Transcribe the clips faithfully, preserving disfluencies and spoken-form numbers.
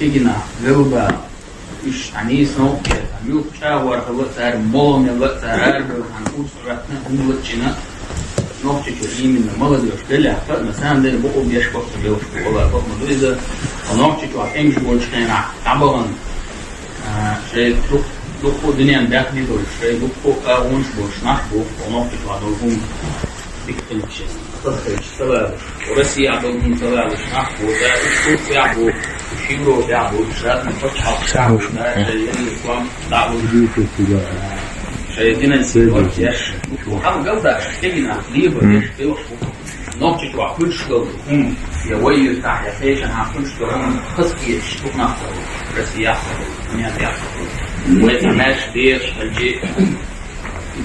Кегий нах, галба, уьш хьан нийса нах, хьан муьлхха чӀагӀвар хилла а цара, молла мелла а цара, арабевлла хьан урс гӀаттана, хӀума лаччина, Нохчийчуьра именно молодёжь белахь, на самом деле, бакъо беш бакъо белаш бу, валлахӀи, бакъо ма ду иза. Нохчийчохь тӀемаш болчу хенахь дӀабахана, а, шайн дукха, дукха дуьненна баьхни долуш, шайн дукха агӀонаш болуш нах бу, Нохчийчохь долу хӀума дика хилча, хазахеташ ца лалуш. Россехь долу хӀума ца лалуш нах бу, да, уьш Турцехь бу, уьш Европехь бу, уьш разный пачхьалкхашкахь бу, да, шайн ерриг ком дӀа а луш, шайн финансировать еш. Хьал галдаш, кегий нах, леба, еш, белхаш бу. Нохчийчохь хуьлуш долу хӀума, я вай юьртахь, я кхечанхьа хуьлуш долу хӀума, хазахеташ дукха нах ца хуьлу, Россехь ца хуьлу, дунен тӀехь ца хуьлу. Вай цхьа маьрша дехаш хилча,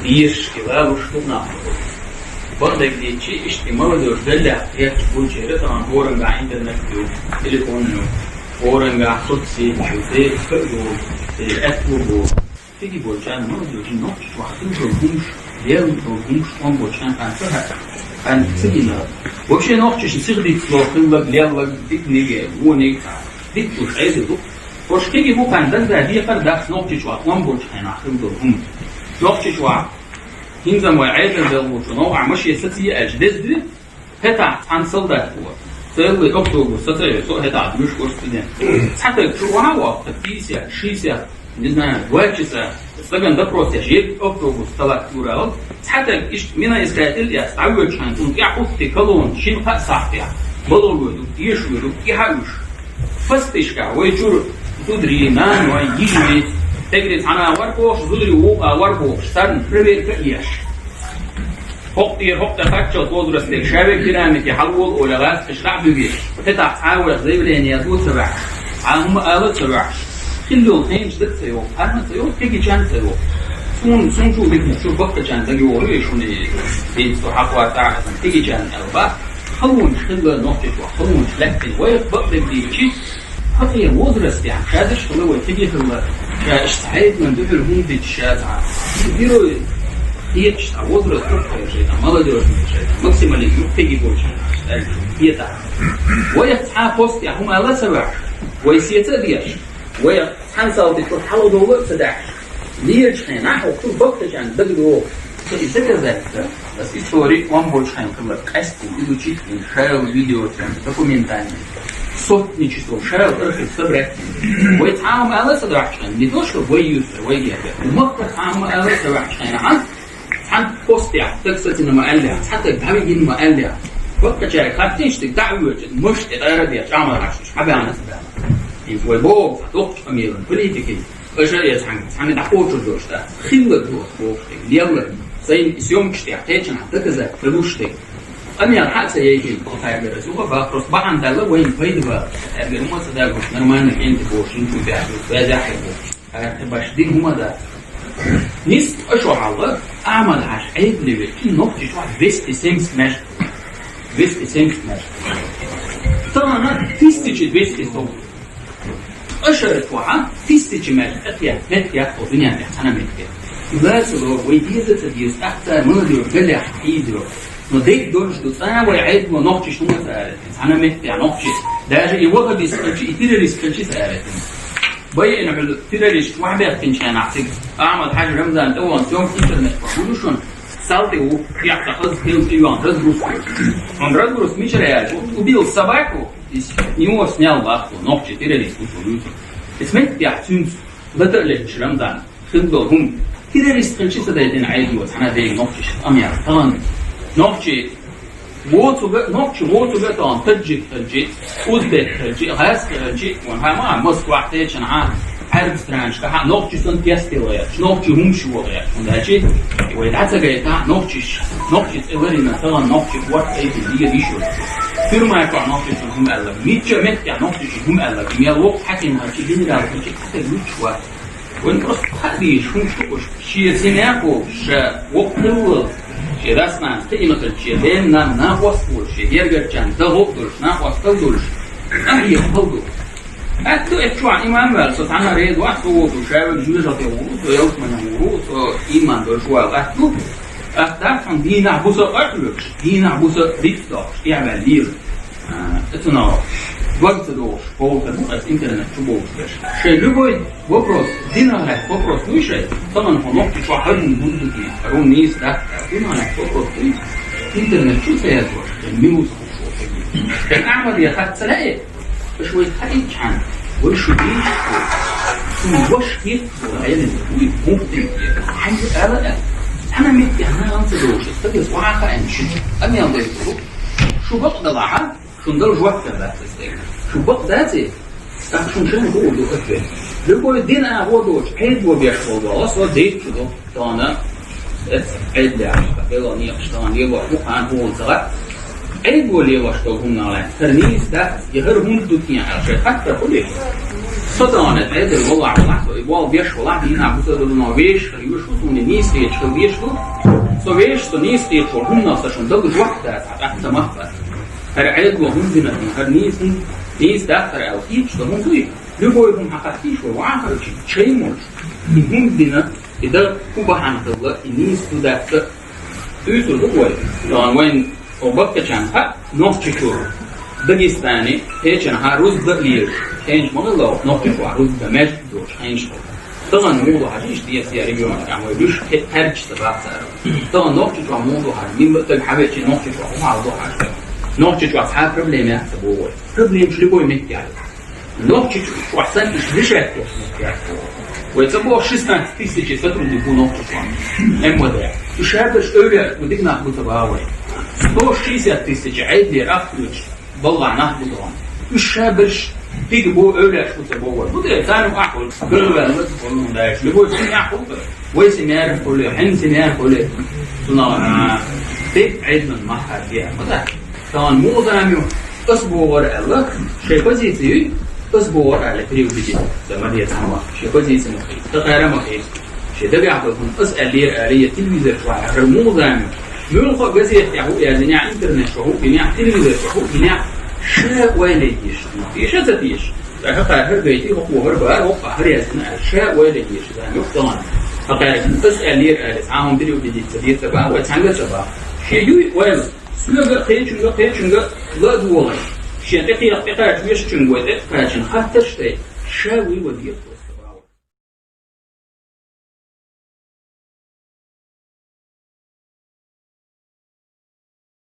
дешаш и лалуш дукха нах ца хуьлу. Бакъдерг дийцича, иштта и молодёжь беллехь кхеташ болчеран тахана хӀоранга интернет ю, телефон ю, хӀоранга соцсеташ ю, дерриг а ю, дерриг а аьтту бу. Кегий болчарна молодёжь Нохчийчохь хилла долу хӀумаш, лелла долу хӀумаш тӀом болчарна хьан ца хаьа, хьан ца гина. Вообще нохчашна сиха дицло хилларг, лелларг, диканиг, вониг, дика луш Ӏедал ду. Ош кегий бу хьан дагадеха деза дац Нохчийчохь тӀом болчу хенахь хилла долу хӀума. Нохчийчохь хӀинца вай Ӏедал деллачу новкъахь машен сацае аьлча деза дуй? ХӀетахь цхьана солдат ву. Целый автобус сацайо, со хӀетахь дуьйш вара студент. Цхьа таг чу вахьа вахта, пятьдесят, шестьдесят, не знаю, два часа, стагана допрос еш, ерриг автобус талат юрал. Цхьа таг иштта миноискатель эцна дӀавоьдуш хьан, цунна тӀехь хӀуттий колонна, шина-кхаа сахьтехь. Бало воьду, эшо воьду, и хьан уьш. Пастишкахь вай чуьра зударий, наной, йижарий, тегри цхьана агӀор бохуш, зударий вукху агӀор бохуш, царна проверка а еш. ХӀокху тӀера хӀокху тӀе кхаччалц возрастера ша верг динамике хьалаволу олий гӀазкхаша дӀа а буьгуш, хӀетахь цхьа а вайх заявление ду ца ваьхьаш, цхьа хӀума ала а ца ваьхьаш, хилла йолу хенаш дага ца йогӀу, хьарна а ца йогӀу, кегийчарна а ца йогӀу. Суна, суна чу дикнарг чу баккхачарна дага йогӀур ю шуна, хӀинца со хьакхоссахь а, кегийчарна аьлла бах. Халонаш хилла Нохчийчохь, халонаш лаьттина вайх бакъдерг дийцича, хӀокху возрастехь, ша даш хилла вай кегий хилла, ша иштта хьайдинан дуьхьал хӀума дича ша цхьа. Герой хеташ цхьа возраст ду-кх шайтан, молодёжный шайтан, максимализм ю кегий болчарна аьлча, хетахь. Вайх цхьа постехь хӀума ала а ца ваьхьаш, вай сеца а деш, вайх цхьана салтий чу хьалхадовла а ца даьхьаш, лелачу хенахь хӀокху баккхачарна дага догӀу. Со и доказательство, аса истори тӀом болчу хенахь хилла къаьсттина изучить йина, шайолу видеоцарна документальный. Сотни часов шайолу архив собрать йина. Вай цхьа а хӀума ала а ца дахьаш хьан, не то что вай юьртара, вай герга. Махкара цхьа а хӀума ала а ца ваьхьаш хьан, цхьана постехь, таг сацийна ма аьллехь, цхьа таг дӀавигина ма аьллехь. Баккхачаьрга хаттийша, тӀе дӀа а воьдуш, муьш тӀе тӀара а деш, чӀагӀмар хьашташ, хьан баьхна ца баьхна. ХӀинца вай боху, цхьа доккхачу къамелан политикин. Аша я цхьаьна, цхьаьна дӀакхочур долуш дац. Хилла ду аса бохуш дерг, лелла. Сайн съёмкаш тӀехь кхечанхьа доказать ца луш дерг. Къамел хьа а ца яйтина, тхо тхьаьргара аса юха бах, просто бахьана даьлла вайна пайда бац. Тхьаьргара ма ца дагуш, нормально кӀентий бохуш, хӀинца баьхна, веза хье бохуш. Тхьаьргара баш дина хӀума дац. Нисса аша хьалла, Ахьмад-Хьаьжа Ӏедале веача, Нохчийчохь двести семьдесят маьждиг. Двести семьдесят маьждиг. Тахана тысяча двести сов. Ткъа шарахь тхьа тысяча маьждиг тӀе, меттиг яц тхо дуьнен тӀехь цхьана меттиг. Лацало, вай деза а ца деза, тӀаккха цара молодёжь беллехь хьийзайо. Но дерг долуш ду, цкъа вай Ӏедало нохчаш хӀума ца аьлла, цхьана меттиг нохчий. Даже и ваххабист хилча, и террорист хилча ца аьлла. Байина хьуьлла террорист вахьбехкинчу хенахь цига Ахьмад-Хьаьжа Рамзан тӀе вон съёмка интернет-похуду шуна. Салти ву, яхта хаза хилла тӀе йон разгрузка. Он разгрузка мичара яьлла? Убил собаку, из него снял бахту, нохчий террорист ву со вуьйцу. Эс меттехь цуьнца лата а леташ Рамзан. Хилла долу хӀума. Террорист хилча ца дайтина Ӏедало цхьана дайна нохчаш къамел. Тахана нохчий воцуга, нохчи воцуга тахана таджик хилча, узбек хилча, гӀазкхи хилча, вон хьан ма Москвахь течанхьа, Ӏаьрбийн странашкахьа нохчи санна тестел гӀерташ, нохчи хӀумаш вогӀу гӀерташ. ХӀунда аьлча вай дӀа ца гайта нохчиш, нохчи цӀе ларина, тахана нохчи ворхӀ айти дийр йиш йолуш. Тюрьма чохь нохчи санна хӀума аьлларг, мичча меттехь нохчи хӀума аьлларг, мел воккха хьаким хилча, генерал хилча, цхьа таг луьттуш вац. Вайн просто хаа дийш хӀума шу уьш. Шен синехь а, ша воккха хилла, шен дас-нанас кхиъна хилча, шен ден-нанна накъост а волуш, шен гергарчарна дан гӀо а долуш, накъостал а долуш, къахьега хала ду. Аьтто эцчохь иман ваьлла, со цхьана а реза вац, со вогӀу, ша вегаш жоьжахате вогӀу, со ялсамане вогӀу, со иман долуш ваьлла аьтто. Атта тахана дийнахь буса къахьоьгуш, дийнахь буса дицдоккхуш, тӀехваьлла лела. А, эцунах Дог ца догӀуш, бовхар бу ас интернет чу бовхаш берш. Шайн любой вопрос, динах лаьцна вопрос вуй шайн, тахана хьо нохчи чохь хӀара хӀума хӀунда ду те, хӀара хӀума нийса дац, динах лаьцна вопрос вуй, интернет чу ца яздеш, шайн милус хуш ву. Шайн Ахьмаде хац ца лаьий, аша вай хаийчхьана, вай шу дийш, шун ваша хетта, Ӏелин вуй, муфтин, хьанчу ала а. Хьана меттехь нагахь ца догӀуш, стагас ваха хаийна ши, а мел дай шу, шу бакъ далахьа, шун дала жоп дала дац стеган. Шу бакъ дац и? ТӀаккха шун шайна хуур ду ответ. Любой дин а гӀо доцуш, Ӏедало беш болу вала, со дийцча ду. Тахана эцна Ӏедалехь, белла некъаш тахана лелош бу кхана хӀума ца гӀа. Ӏедало лелош долу хӀуманах лаьцна, хӀара нийса дац, я хӀара хӀунда ду те аьлла, шайн хаттар хуьлий? Со тахана Ӏедал валахь, валахь, со и болу беш валахь, дийнахь бу ца ду, но вешан хир ю шу, суна нийса хеташ хила веш ду. Со вешан, со нийса хеташ волу хӀуманах сан шун дала жоп дац, хьан тӀаккха ца мах бац. ХӀара Ӏедало хӀунда дина те, хӀара нийса хӀунда, нийса дац хӀара аьлла, хийташ дан хӀунда дуй? Любой хӀума хьан хаттийша вай вахарчи, чай молуш. И хӀунда дина, и дан хӀун бахьана хилла, и нийса ду дац а. Уьйцур ду вай. Тахана вайн, о, баккхачарна хаьа, Нохчийчуьра, Дагестане, кхечанхьа рузба а лелаш, хенаш ма хилла, Нохчийчохь рузба меш доцуш, хенаш хилла. Тахана муха ду хьажа, иштта деза я регионашкахь вай вуьш хе-, кхаьрдаш ца бац цара. Тахана Нохчийчохь муха ду хьажа, милла а стаг хьан веача Нохчийчохь хӀун хьал ду хьажа. Нохчийчохь цхьа а проблема яц ца боху вай. Проблемаш любой меттехь ю. Нохчийчохь санна иштта решать деш меттехь ю. Вай ца боху шестнадцать тысяч сотрудник бу Нохчийчохь. МВД. Уьш ша берш эвлаяаш бу, дика нах бу ца боху вай. Сто шестьдесят тысяч Ӏедалера ахча оьцуш балла нах бу тахана. Уьш ша берш дика бу, эвлаяаш бу ца боху вай. ХӀун де, царна ахь волу, ган ваьлла, волу даьлла. Любой семья хӀуллакх. Вай семья хуьлий, хьайн семья хуьлий. Цунах, а, дерг Ӏедалан махкара дехьа ма дац. Тахана муха зама ю, ас бохура аьлла, шайн позици юй, ас бохура аьлла, переубедить дан ма деза хьан ваха. Шайн позици ма хилла, тхан кхара ма хилла. Шайн дагахь долу хӀума ас аьллера аьлла, я телевизор чохь аьлла, муха зама ю. Муьлхха а газетехь хӀу яздинехь, интернет чохь хӀу бинехь, телевизор чохь хӀу бинехь, ша ойла йиш ма йиш, ца йиш. Ткъа хӀара гайти, хӀокхо хӀара бара, хӀокхо хӀара яздина аьлла, ша ойла йиш зама ю тахана. Хьан кхара ас аьллера аьлла, цхьа хӀума переубедить ца деза ца боху, вай цхьаьнгга а ца боху. Шен юй ойла. Соьга а, кхечуьнга а, кхечуьнга а ла а догӀий. Шен тӀекхе-, тӀекхача вешачуьнга вай тӀекхачийна хаттарш дай, ша вуй ван дехар.